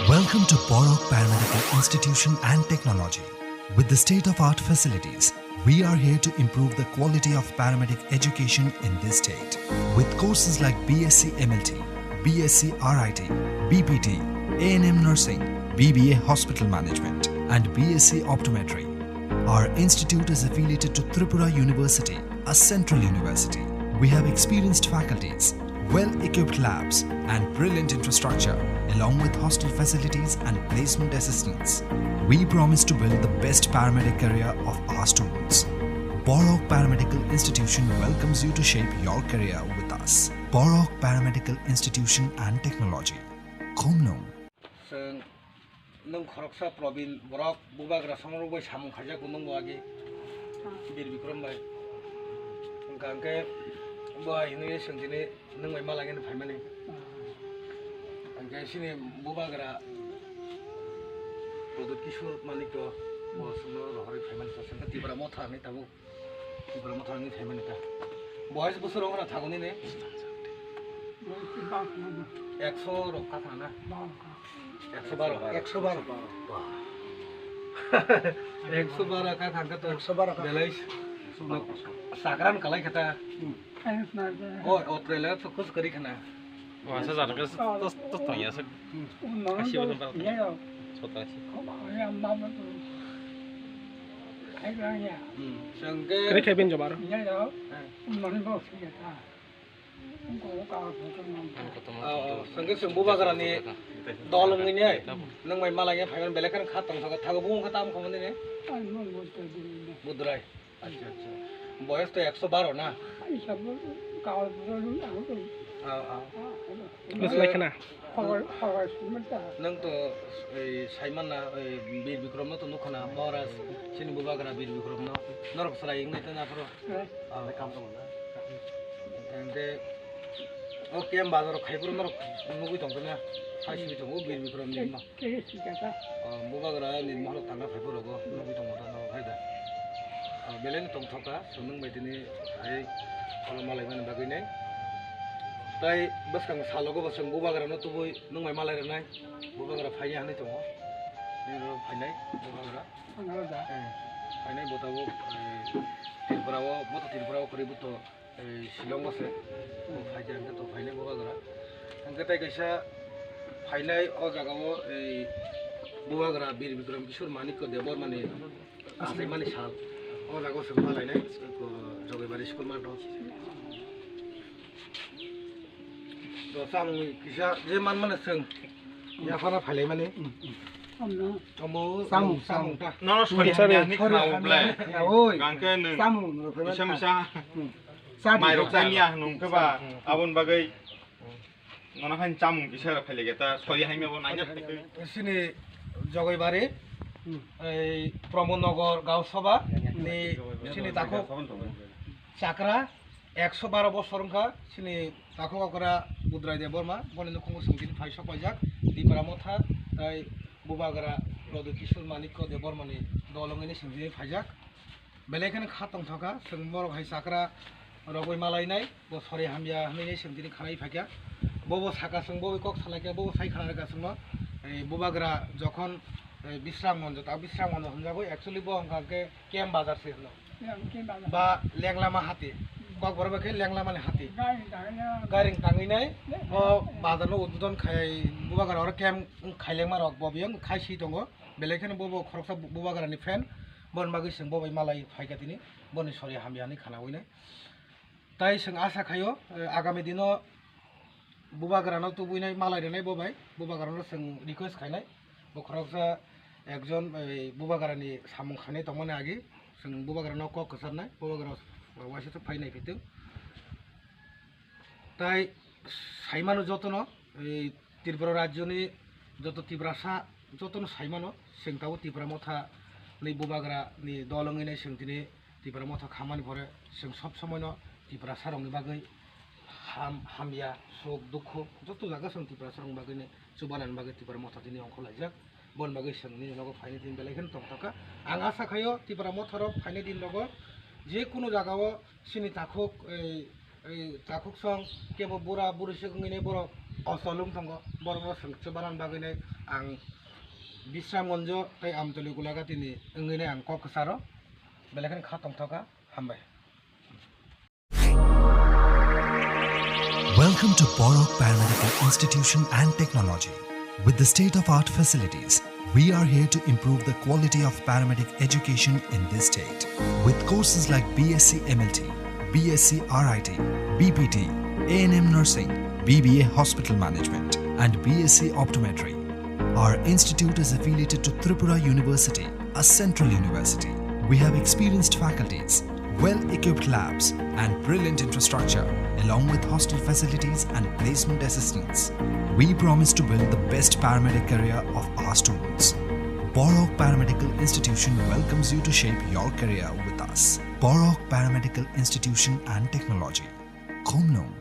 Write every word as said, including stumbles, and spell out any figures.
Welcome to Borok Paramedical Institution and Technology. With the state-of-art facilities, we are here to improve the quality of paramedic education in this state. With courses like B S c M L T, B S c R I T, B P T, A N M nursing, B B A hospital management, and B S c optometry, our institute is affiliated to Tripura University, a central university. We have experienced faculties, well-equipped labs, and brilliant infrastructure, along with hostel facilities and placement assistance. We promise to build the best paramedic career of our students. Borok Paramedical Institution welcomes you to shape your career with us. Borok Paramedical Institution and Technology. Khumnung. Nwng khoroksa Probin borok bubagra songrok bai samung khaijak nwng bo agi Bir Bikrom bai. Hwnkha hwnkhe bo hai hwnwi swng tini nwng bai malai phai mani. Hwnkhe chini bubagra Pradyut Kishore Manikya bo swngno rohorwi phai mani, Tipra Motha hinwi tabuk. Tipra Motha ni phaimani ta. Boyes bosor wng thago nini? Ekso rok ka thang na? Ekso baro. Ekso baro. Ekso baro ka thang ka to. Ekso baro ka. Belai sakran kalai kata. O, o trailer to kus kari khana. Wasa jana ke tos, tos tong ya se. Kasi ba tong. Sota si. Kere khe ben jabar. Sangke sung bubagrani dol wngwi ne. Nang mai malai phaiman belai khan kha tong thago, thago bung kha tam khamani ne. Budrai. Acha, acha. Boyes to ekso baro na? Hisab kawa bujol ni ang to. Ah, ah. Bwslai khna. Hawai, hawai sumenta. Nwng to ei saimana, ei Bir Bikrom no to nukhana, Maharaj chini bubagra Bir Bikrom no. Norok srai wngwi tana phoro. Eh. Ah, kam tong na. Ande o kem bazar khai phoro norok nugwi tong na. Hai sui tongo Bir Bikrom ni no. Khe sikha ta. O, bubagra ni mohor tangna phai phuru bo, nugwi tongo ta, no, hai da. O, belai no tongthok kha, chwng nwng bai tini hai kono malai mani bagwi nai. Tai bwskang salogo bo chwng bubagra no tubui nwng bai malai rwnai. Bubagra phainai hinwi tongo. Nini oro phainai bubagra. Ano da. Eh, phainai bo tabuk, eh, Tripura o, moto Tripura o kwrwi buto. Ei Shillong o se, o phaikha hwnkhe to phainai bubagra. Hwnkhe tei kaisa phainai o jaga o ei bubagra Bir Bikram Kishore Manikya Debbarma ni achaimani sal. O jaga o se malainai, o Jogaibari school math o. To samung kisa je manmani chwng yaphana phailaimani. Omo samung, samung samung ta. Nono sori hamya ni khna oblai. Oi. Gangke nwng. Samung no phaiman. Misa misa. Hmm. Mai rok chai miya hinwi hwnkhe ba, aboni bagwi nono haino chamung kisa rok khailai khe ta sori hamya bo naina thaikhwlwi. Chini Jogaibari, ei Pramod Nagar Gaon Sabha ni chini takhuk chakra ekso baro bosor wngkha chini takhuk okra Budrai Debbarma, boni nukhungo chwng tini phai sok paijak Tipra Motha tei bubagra Pradyut Kishore Manikya Debbarma ni dol wngwi chwng tini phaijak. Belai kheno kha tongthokha, chwng borok hai chakra rogwi malainai, bo sori hamya hinwi chwng tini khanai phaikha. Bobo saka chwng bobo kok salaikha, bobo sai khana rwkha chwngno. Ei bubagra jokhon, ei, Bisram Monjo, ta Bisram Monjo hwnjago, actually bo hwnkha khe Kem Bazar se hwno. Kem Bazar. Ba Lenglama hati. Kokborok bai khe Lenglamani hati. Garing tangwi nai. Garing tangwi nai, bo bazarno udbodon khai, bubagra oro kem khailengma rok bo biyang khai si tongo. Belai kheno bo, bo khoroksa bu-, bubagrani fan, boni bagwi chwng bo bai malai phaikha tini, boni sori hamya hinwi khanawi nai. Tai chwng asa khaio, eh, agami dino bubagrano tubui nai, malai rwnai bo bai, bubagrano chwng request khainai. Bo khoroksa ekjon, eh, bubagrani samung khainai tongmani agi, chwng bubagrano kok kwcharnai, bubagra waisa phai nai phitwng. Tai saimano jotono, ei Tripura rajyoni joto Tiprasa jotono saimano, chwng tabuk Tipra Motha ni bubagra ni dol wngwi nai chwng tini Tipra Motha khamani pore chwng sob somoino Tiprasa rokni bagwi ham, hamya, suk, dukhu joto jaga chwng Tiprasa rokni bagwi ni chubanani bagwi Tipra Motha tini ongkhorlaijak. Boni bagwi chwng nini nogo phainai tini belai kheno tongthokha. Ang asa khaio Tipra Motha rok phainai din nogo je kunu jaga o chini takhuk, ei, ei takhuk song kebo bura buri se wngwi nai borok Osolung tongo, borokno swngchuk banan bagwi nai ang Bisramganjo tei Amtoli Golaghati ni wngwi nai ang kok kwcharo, belai kheno kha tongthokha, hambai. Welcome to Borok Paramedical Institution and Technology. With the state-of-art facilities, we are here to improve the quality of paramedic education in this state. With courses like B S c M L T, B S c R I T, B P T, A N M nursing, B B A hospital management, and B S c optometry, our institute is affiliated to Tripura University, a central university. We have experienced faculties, well-equipped labs, and brilliant infrastructure, along with hostel facilities and placement assistance. We promise to build the best paramedic career of our students. Borok Paramedical Institution welcomes you to shape your career with us. Borok Paramedical Institution and Technology. Khumnung,